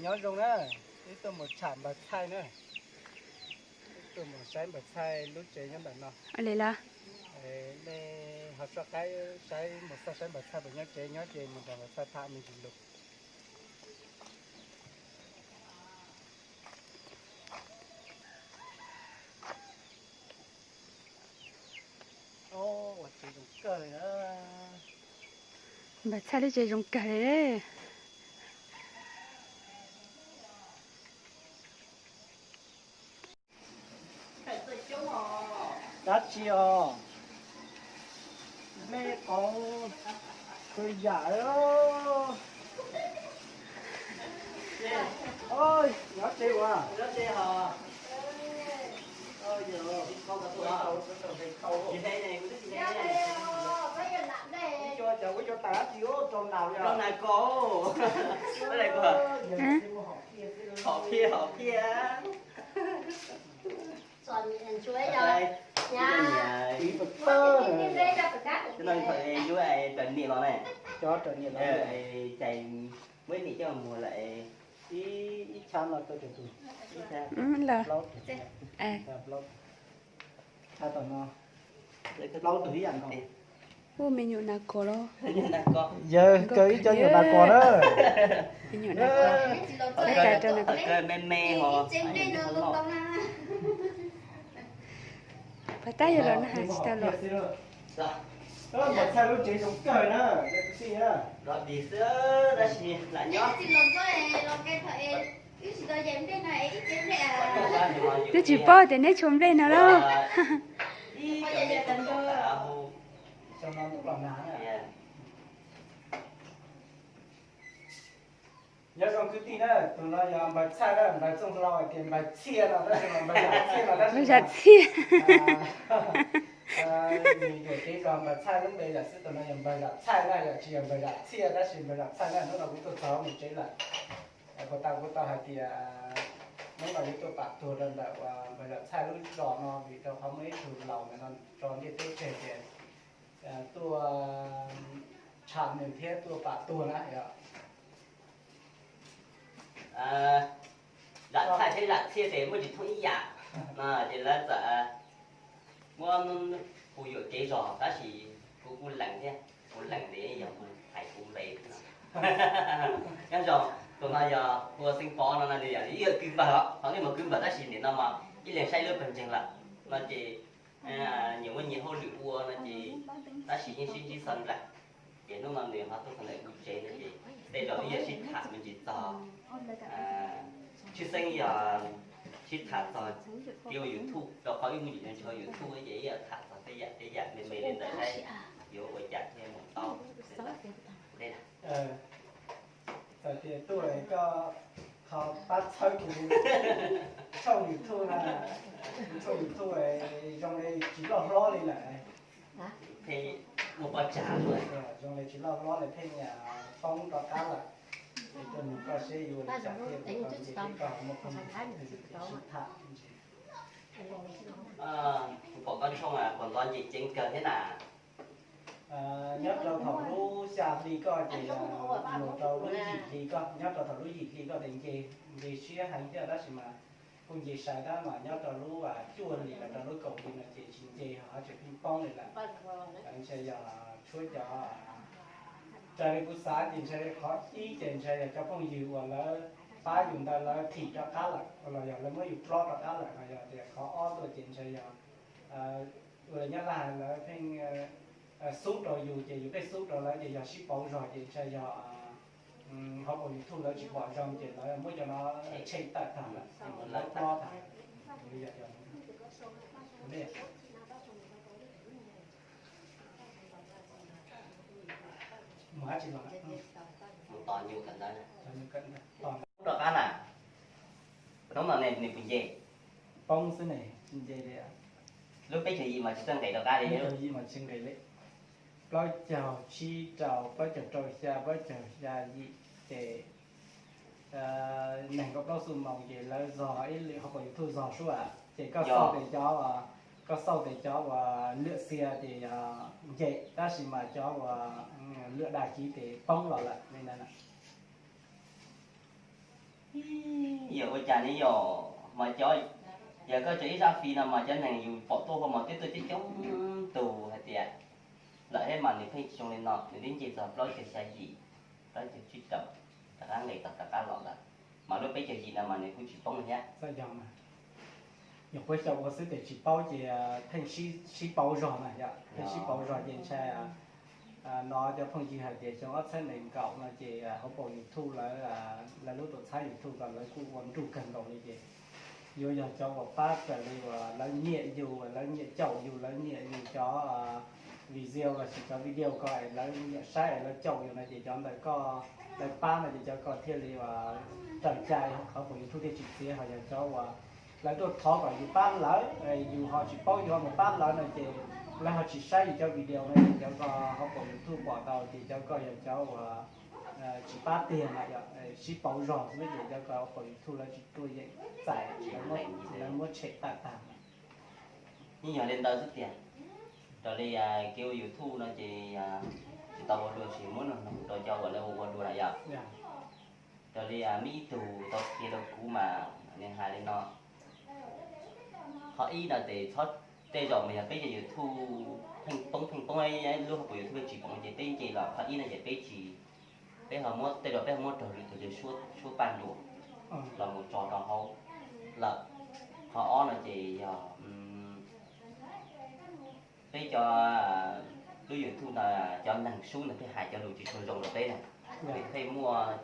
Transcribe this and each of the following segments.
Nyob zoo na, wb tuaj mus tsham npawg Txhaij na. Wb tuaj mus saib npawg Txhaij lub tsev nyob ntawm no. Li lawm. Nej ho soj qab saib, mus xauj saib npawg Txhaij puas nyob tsev, nyob ces mus nrog npawg Txhaij tham me ntsis lus. Npawg Txhaij lub tsev zoo kawg li. Dab tsi os? Mej qoob kawg yam. Nyob tsev ua? Cov ua cov tas dab tsi rau nas ko. Hom phiaj, hom phiaj. Ib pawg pawg, cov niam los ne, cov niam los, cais muab niam coj mus lawm. Ib, ib chab no tau tsawg tus? Plaub, plaub, plaub tus ib yam nkaus. Ua me nyuam nas kos los? Yawg kawg ib co nyuam nas kos na. Me nyuam nas kos. Pab tab yog los na has tsis tau los. Npawg Txhaij lub tsev zoo kawg na, cov kwv tij na. Los dig xwb tab sis lam nyob. Twb tsis paub tias neb tshuav nplej no lauj. Nyob zoo kwv tij na, tus no yog npawg Txhaij na, npawg Txooj Hlau hais tias npawg Txhiaj no tab sis mas npawg Zam Txhiaj. Npawg Zam Txhiaj. Nws yuam kev zog npawg Txhaij lub npe lawm xwb, tus no yog npawg Zam Txhaij na, yog tsis yog npawg Zam Txhiaj tab sis npawg Zam Txhaij na, hnub no kuv tuaj txog nws tsev lawm. Puas tas kuv tau hais tias hnub no yuav tuaj pam tuag rau ntawm uas npawg Zam Txhaij lub zos no vim rau qhov muaj ib tug laus ntawm no tso ntiaj teb tseg tias tuaj tsham nws thiab tuaj pam tuag na yom. Zam Txhaij thiab Zam Txhiaj ces muaj tsis thooj ib yam no ces lawv txawm muab kuv yuam kev zog tab sis kuv kuj lees thiab, kuv lees ntev yog kuv hais kuv npe no. Nyob zoo, tus no yog ua xeeb pov no no nws yog ib yam kwv npawg os, qhov nej mus kwv npawg tab sis nim no mas ib leeg saib lub pawg ntseeg lawm no ces nyias muaj nyias hauj lwm ua no ces tab sis yeej sib ntsib xav nplaim. Ces hnub no nws ho tuaj txog ntawm kuv tsev no ces tej zaum wb yuav sib tham me ntsis txog tshwj xeeb yog sib tham txog kev ua YouTube, rau qhov wb muaj ntsis ntshaw YouTube ces wb yuav tham txog tej yam tej yam me me li ntawd saib yuav ua cas thiaj mus tau. Txawm tias tuaj koj ho pab txhawb kuv tshooj YouTube na, kuv tshooj YouTube zoo li tsis loj hlob li lawm. Pheej muaj pob tsag, zoo li tsis loj hlob li, pheej poob rov qab lawm. Es tuaj nug koj seb yuav ua li cas thiab, koj nce peb koj muaj phooj ywg sib tham. Kuv pom koj tshooj puas ntxov nce ceev kawg thiab na. Nyob rau thaum lub xya hli koj ces mus rau lub yim hli koj, nyob rau thaum lub yim hli koj ces nce, nce siab heev thiab tab sis mas kuj nce sai tab mas nyob rau lub cuaj hli los rau lub kaum hli no ces tsis nce, ho tseem pheej poob li lawm. Ntshe yog tshuav cov, raws li kuv xav ces ntshe qhov ib ces ntshe yog cov phooj ywg uas lawv pab yus ntawd lawv thim rov qab lawm los yog lawv muab yus plob rov qab lawm, los yog tias qhov ob tuaj ces ntshe yog ua li Nyab Laj lawv pheej xub rau yus ces yus pheej xub rau lawv ces yog sib pauv zog ces ntshe yog hauv paus YouTube lawv tsis pom zoo ces lawv muab cov no tshem tawm tag lawm, lawv plob tag. Mus dab tsi los? Rov qab na. Hnub no ne nws puas nce? Poob xwb ne, tsis nce li. Lub peb caug yim mas tsis txawj nqes rov qab li. Peb caug yim mas tsis nqes li. Plaub caug tsib rau, plaub caug rau xya, plaub caug xya yim ces nees nkaum plaub xuab moos ces lawv zog ib lwm hauv paus YouTube zog sub, ces koj xauj tes cov, koj xauj tes cov uas lwm xia ces nce, tab sis mas cov uas lwm dag kiv ces poob los lawm li ntawd. Yog ua cas ne yom, mas cov, yog koj tso ib zaj fij no mas cov neeg yus pom tuaj hauv mas twb tuaj coob coob tus hais tias lawm thiab mas nws pheej tsis zoo li no, nws twb nce txog plaub caug xya yim, plaub caug tsib rau, rov qab nqis tau rov qab los lawm. Mas lub peb caug yim no mas nws kuj tsis poob li thiab. Nyuam qhuav xyaum ua xwb ces tsis paub ces pheej sib pauv zog na yom, pheej sib pauv zog ces ntshai no cov phooj ywg hais tias xyoo ob txhiab nees nkaum no ces hauv paus YouTube lawv, lawv lub tuam txhab YouTube ko lawv kuj ua nruj kawg nkaus li ces yuav yog cov uas pab raws li uas lawv nyiam yus, lawv nyiam caum yus, lawv nyiam yus cov video lossis cov video ko es lawv nyiam saib es lawv caum yus no ces cov ntawd ko lawv pab no ces cov ko thiaj li uas raws cai hauv paus YouTube thiaj tsis txiav. Ho yog cov uas lawv tuaj thov kom yus pab lawv, yus ho tsis paub yus ho mus pab lawv no ces lawv ho tsis saib yus cov video no ces cov ko hauv paus YouTube pom tau ces cov ko yog cov uas tsis pab tiag na yom, sib pauv zog xwb ces cov ko hauv paus YouTube lawv tsis tuaj yeem txais, lawv muab tshem tawm tag. Yeej yog li ntawd xwb tiag. Raws li kev ua YouTube no ces tsis tau ua dua, tsis muab nug rau cov uas lawv ua ua dua na yom. Raws li muaj ib tug tau qhia rau kuv mas nws hais li no, qhov ib no ces txhob, tej zaum mas yog peb cov YouTube pheej poob pheej poob, lub hauv paus YouTube tsis poob ces peb nce los qhov ib no ces peb tsis, peb ho muab, tej zaum peb ho muab raug lwm tus suab paj nruas los mus tso rau hauv lawm. Qhov ob no ces yog peb cov lub YouTube no cov neeg sub ntawd pheej hais cov lus tsis tshua zoo rau peb na, pheej muaj,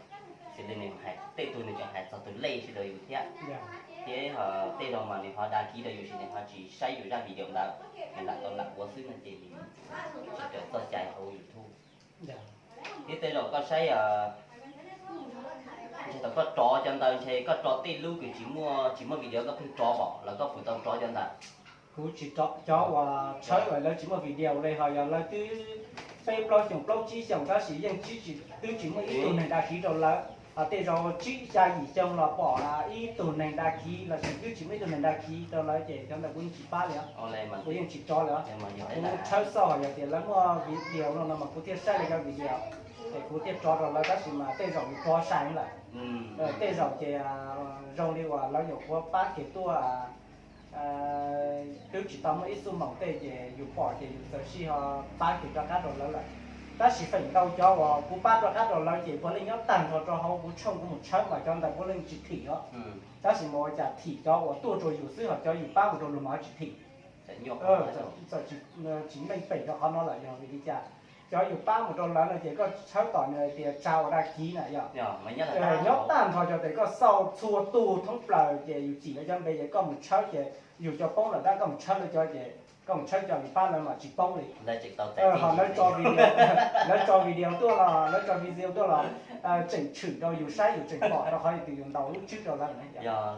xws li nws hais tej tug nws tseem hais txog tus lej sib rau yus thiab, thiab tej zaum mas nws ho dag kiv rau yus sis nws ho tsis saib yus zaj video ntawd, nws lam tau lam ua xwb no ces tsis raws txoj cai hauv YouTube. Thiab tej zaum koj saib, ntshe thaum koj rov cov ntawd ntshe koj rov tej lub kws tsis muaj, tsis muaj video koj pheej rov pom los koj puas tau rov cov ntawd? Kuv tsis rov cov uas tshawb lawv tsis muaj video li, ho yog lawv twb peb plaub xyoos plaub tsib xyoos tab sis yeej twb tsis muaj ib tug neeg dag kiv rau lawv. Ho tej zaum tsib xya yim xyoo los pom ib tug neeg dag kiv lossis twb tsis muaj ib tug neeg dag kiv rau lawv ces cov ntawd kuv yeej tsis pab li os. Kuv yeej tsis rov li os. Kuv tshawb xauj, ho yog tias lawv muaj video no no mas kuv thiaj saib lawv cov video es kuv thiaj rov rau lawv, tab sis mas tej zaum yus rov sai lawm. Tej zaum ces zoo li uas lawv nyuam qhuav pab kiag tuaj, twb tsis tau muaj ib xuab moos tej ces yus pom ces yus txawm sij ho pab kiag rov qab rau lawv lawm. Tab sis feem ntau cov uas kuv pab rov qab rau lawv ces puav leej nyob tag nrho rau hauv kuv tshooj kuv mus tshawb mas cov ntawd puav leej tsis thim os. Tab sis mas ua cas thim cov uas tuaj rau yus xwb, ho cov yus pab mus rau luag mas tsis thim. Txawm tsis meej pem rau qhov no lawm yog vim li cas? Cov yus pab mus rau lawv no ces koj tshawb tom nws hais tias tsa ua dag kiv na yom. Nyob tag nrho cov tes koj xauj txhua tus thoob plaws ces yus cim lawv cov npe ces koj mus tshawb ces yus cov poob lawm tab koj mus tshawb lawv cov ces koj mus tshawb cov yus pab lawv mas tsis poob li. Ho lawv tso video, lawv tso video tuaj los, lawv tso video tuaj los tseem tshwm rau yus saib yus tseem pom rau qhov yus tus yus ntaus lub tswb rau lawv.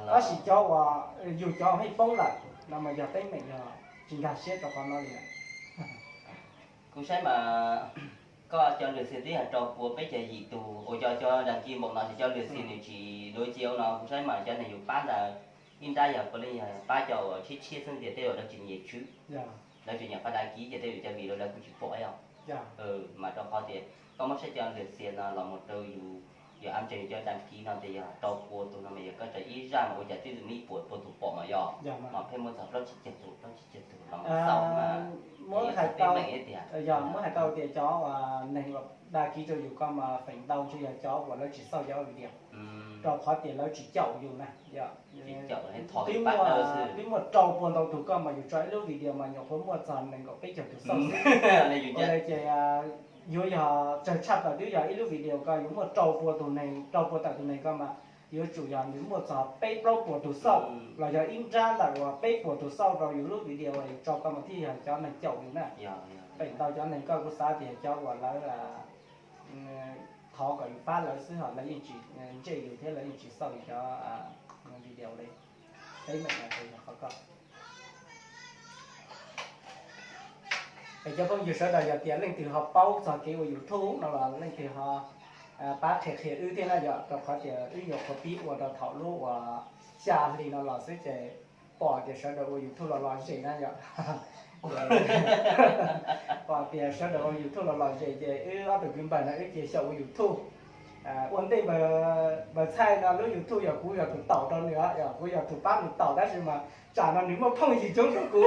Tab sis cov uas yus cov pheej poob lawm no mas yog teeb meem yog tsis nkag siab rau qhov no li lawm. Kuv saib mas koj cov lwm xim twb yog rau pua peb caug yim tus, uas cov cov dag kiv npaum no ces cov lwm xim nws tsis dua cia no, kuv saib mas cov neeg yus pab ntawd ib nrab yog puav leej yog pab cov uas tshiab tshiab xwb tias tej zaum lawv tsis nyiam tswb, lawv tsis nyiam pab dag kiv ces tej zaum cov video lawv kuj tsis pom os. Mas rau qhov tias koj muab saib cov lwm xim no los mus rau yus, yog ab ntseeg cov dag kiv no ces yog rau pua tus no mas yog koj tso ib zaj mas ua cas twb muaj ib puas pua tus pom mas yog, mas pheej muaj txog plaub tsib caug tus, plaub tsib caug tus los xauj mas muab hais tau tias cov neeg dag kiv rau yus ko mas feem ntau ntshe yog cov uas lawv tsis xauj cov video, rau qhov tias lawv tsis caum yus na. Twb muaj rau pua ntau tus ko mas yus tso ib lub video mas nyuam qhuav muaj txog nees nkaum peb caug tus xauj xwb. Ua li ces yuav yog tsawg tshaj plaws twb yog ib lub video ko yuav muaj rau pua tus neeg, rau pua tawm tus neeg ko mas yuav tsum yog nws muaj txog peb plaub puas tus xauj los yog ib nrab ntawm uas peb puas tus xauj rau yus lub video uas yus tso ko mas thiaj yog cov neeg caum yus na. Feem ntau cov neeg ko kuv xav tias cov uas lawv thov kom yus pab lawv xwb, ho lawv yeej tsis ntsej yus thiab lawv yeej tsis xauj yus cov video li. Teeb meem no yog qhov ko. Es cov phooj ywg sawv daws yog tias leej twg ho paub txog kev ua YouTube no los leej twg ho pab qhia qhia wb thiab na yom, rau qhov tias wb nyuam qhuav pib ua rau thaum lub uas xya hli no los xwb ces pom tias sawv daws ua YouTube los lom zem na yom. Pom tias sawv daws ua YouTube los lom zem ces wb ob tug kwv npawg no wb cia xyaum ua YouTube. Ua ntej npawg Txhaij no lub YouTube yog kuv yog tus taum rau nws, yog kuv yog tus pab nws taum tab sis mas tsam no nws muaj phooj ywg coob dua kuv.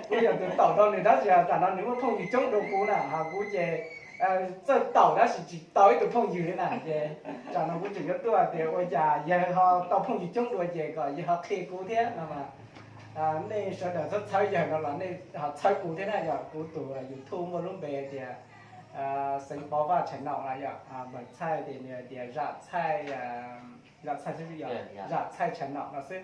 Kuv yog tus taum rau nws tab sis tsam no nws muaj phooj ywg coob dua kuv na, ho kuv ces txawj taum tab sis tsis tau ib tug phooj ywg li na ces tsam no kuv tseem yuav tuaj tias ua cas yawg ho tau phooj ywg coob dua ces kom yawg ho qhia kuv thiab no. Nej sawv daws txhob txhawb yawg no los nej ho txhawb kuv thiab na, yog kuv tus YouTube muaj lub npe tias Xeev Pov Vaj Channel no, yog npawg Txhaij ces nws tias Zam Txhaij, Zam Txhaij xwb, yog Zam Txhaij Channel no xwb.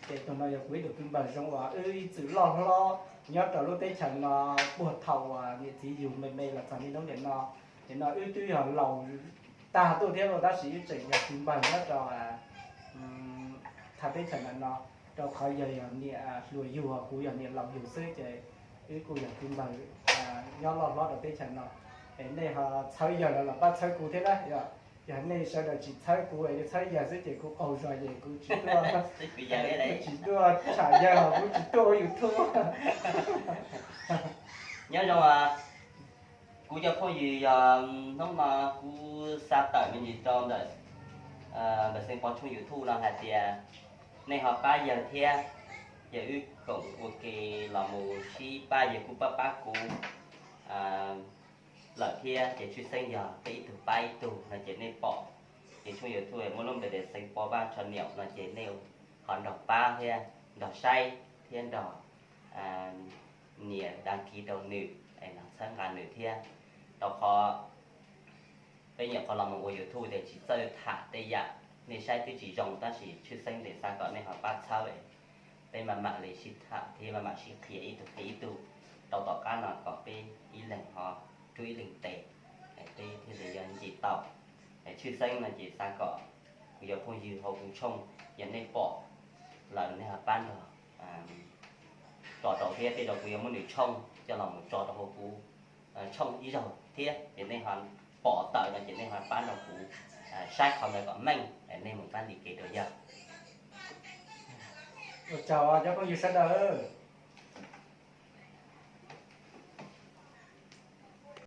Ces tus no yog kuv ib tug kwv npawg zoo uas wb ib txwm loj hlob nyob rau lub teb chaws no puag thaum uas niam txiv yug me me los txog niaj hnub nim no. Nim no wb twb yog laus tag tuaj thiab los tab sis wb tseem yog kwv npawg nyob rau thaj teb chaws ntawm no, rau qhov yawg yog niam hluas yug, kuv yog niam laus yug xwb ces wb kuj yog kwv npawg nyob loj hlob rau teb chaws no. Es nej ho txhawb yawg los los pab txhawb kuv thiab na, yog nej sawv daws tsis txhawb kuv es txhawb yawg xwb ces kuv qaug zog ces kuv tsis tuaj, kuv tsis tuaj tsham yawg, kuv tsis tuaj ua YouTube. Nyob zoo, kuv cov phooj ywg, yog hnub no kuv xa tawm me ntsis rau ntawm npawg Xeev Pov tshooj YouTube no hais tias nej ho pab yawg thiab, yog wb koom ua ke los mus sib pab, yawg kuj pab pab kuv lawm thiab ces tshwj xeeb yog peb ib tug pab ib tug no ces nej pom ces tshooj YouTube muaj lub npe tias Xeev Pov Vaj Channel no ces nej ho nrog pab thiab nrog saib thiab nrog nias đăng ký rau nws es txhawb nqa nws thiab, rau qhov peb nyuam qhuav los mus ua YouTube ces tsis txawj tham tej yam nej saib twb tsis zoo tab sis tshwj xeeb ces xav kom nej ho pab txhawb, peb maj mam li sib tham thiab maj mam sib qhia ib tug qhia ib tug rau tom qab no kom peb ib leeg ho rub ib leeg tes, peb thiaj li yuav nce tau. Tshwj xeeb no ces xav kom kuv cov phooj ywg hauv kuv tshooj, yog nej pom lawm nej ho pab nrog tso rau thiab, tej zaum kuv yuav muab nws tshooj coj los mus tso rau hauv kuv tshooj ib zaug thiab, ces nej ho pom tawm no ces nej ho pab nrog kuv saib qhov ntawd kom meej, nej mus pab nti kev rau yawg. Ua tsaug cov phooj ywg sawv daws.